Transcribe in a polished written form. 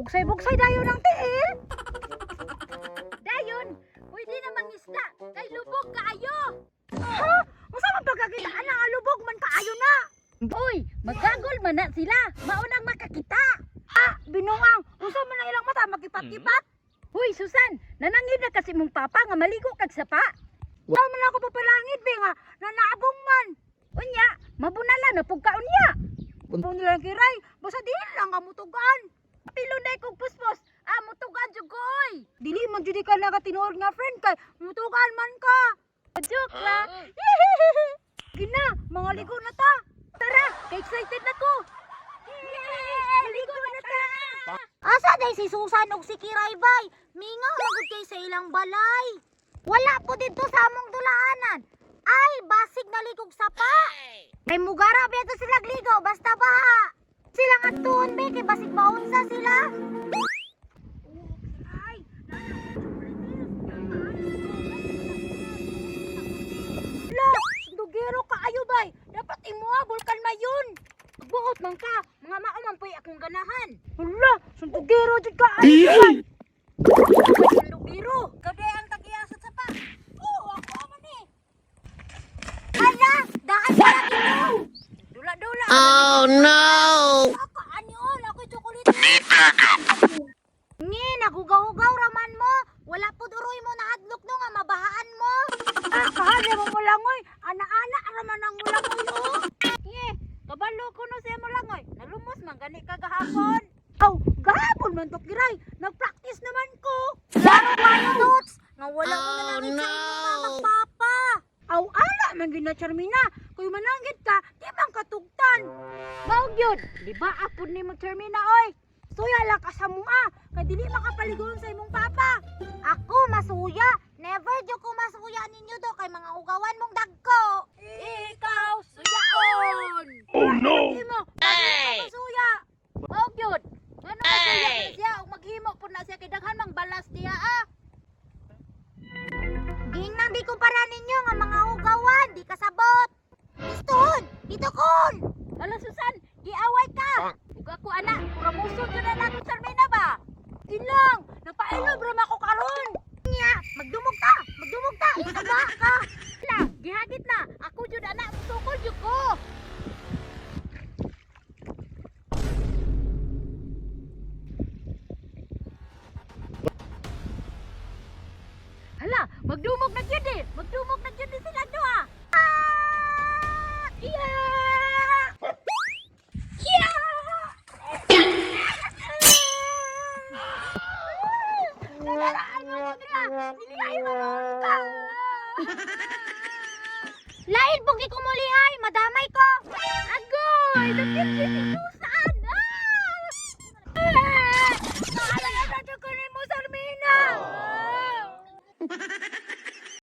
Bugsay-bugsay dayon ang tiil. Dayon, pwede na mangisda kay lubog kaayo. Ha? Unsa man pagkakita ana nga lubog man kaayo na? Uy, magagol man na sila. Maunang makakita. Ah, binuang, unsa man ang ilang mata makipat-kipat? Huy, Susan, nanangid na kasi mong papa nga maligo kag sapa. Wa man ako papalangit be nga nanaabong man. Unya, mabunala na pug ka unya. Kung nila kiray, basta dili lang ka mutugan. Pilo na kog puspos. Ah, mutugan jud ko oy. Dili man jud ka nakatinuod nga friend kay mutugan man ka. Joke la. Gina, mga ligo na ta. Tara, kay excited na ko. Maligo na ta. Asa day si Susan og si Kiray bay? Mingaw magud kay sa ilang balay. Wala po dito sa among dulaanan. Ay, basig naligog sapa. Kay mugara ba ito sila ligo basta baha. Silang atuon be kay basig maunsa sila. Ay, La, sundugero ka ayo bay. Dapat imuha bulkan mayon. Buot man ka, mga mao man po'y akong ganahan. Hala, sundugero jud ka ayo bay. Sundugero. Kaday ang tag-iya sa sapa. Oh, ako man eh. Hala, daan sa imo. Dula-dula. Oh no! Ako ani on, ako chocolate. Need backup. Ngi, nagugaw-ugaw raman mo. Wala pud uroy mo nahadlok no nga mabahaan mo. Ah, kahali mo mulangoy. Ana-ana raman ang mulangoy oh. Ye, kabalo ko no siya mo langoy. Nalumos man gani ka gahapon. Aw, gahapon man to kiray. Nagpractice naman ko. Klaro kayo, Dots. Nga wala mo Oh, nanangit sa no. inyong mama papa. Aw, ala man gyud na Charmina. Kuy mananggit ka, di man katugtan. Mao gyud, di ba apod nimo Termina oy? Suya lang ka sa mua, kay dili makapaligon sa imong papa. Ako masuya. Never jud ko masuya ninyo do kay mga ugawan mong dagko. Ikaw suyaon. Oh no! Imo, hey! Masuya. Mao gyud. Ngano masuya na siya ug maghimo pud na siya kay daghan mang balas diha ah. Ginang di ko para ninyo nga mga ugawan, di kasabot. Piston, dito kon. Hala Susan, giaway ka. Ug ako ana, pura musod jud na nato Termina ba? Gilang, napailob ra man ko karon. Nya, magdumog ta, magdumog ta, isaba ka. La, gihagit na. Ako jud ana, musukol jud ko. Hala, magdumog na gyud eh. Magdumog na gyud eh sila duha. Ah! Iya! Iya! Nadaraan mo ko dira. Dili ay manood ka. Lain pong di ko mulihay, madamay ko. Agoy! Sakit si Susan!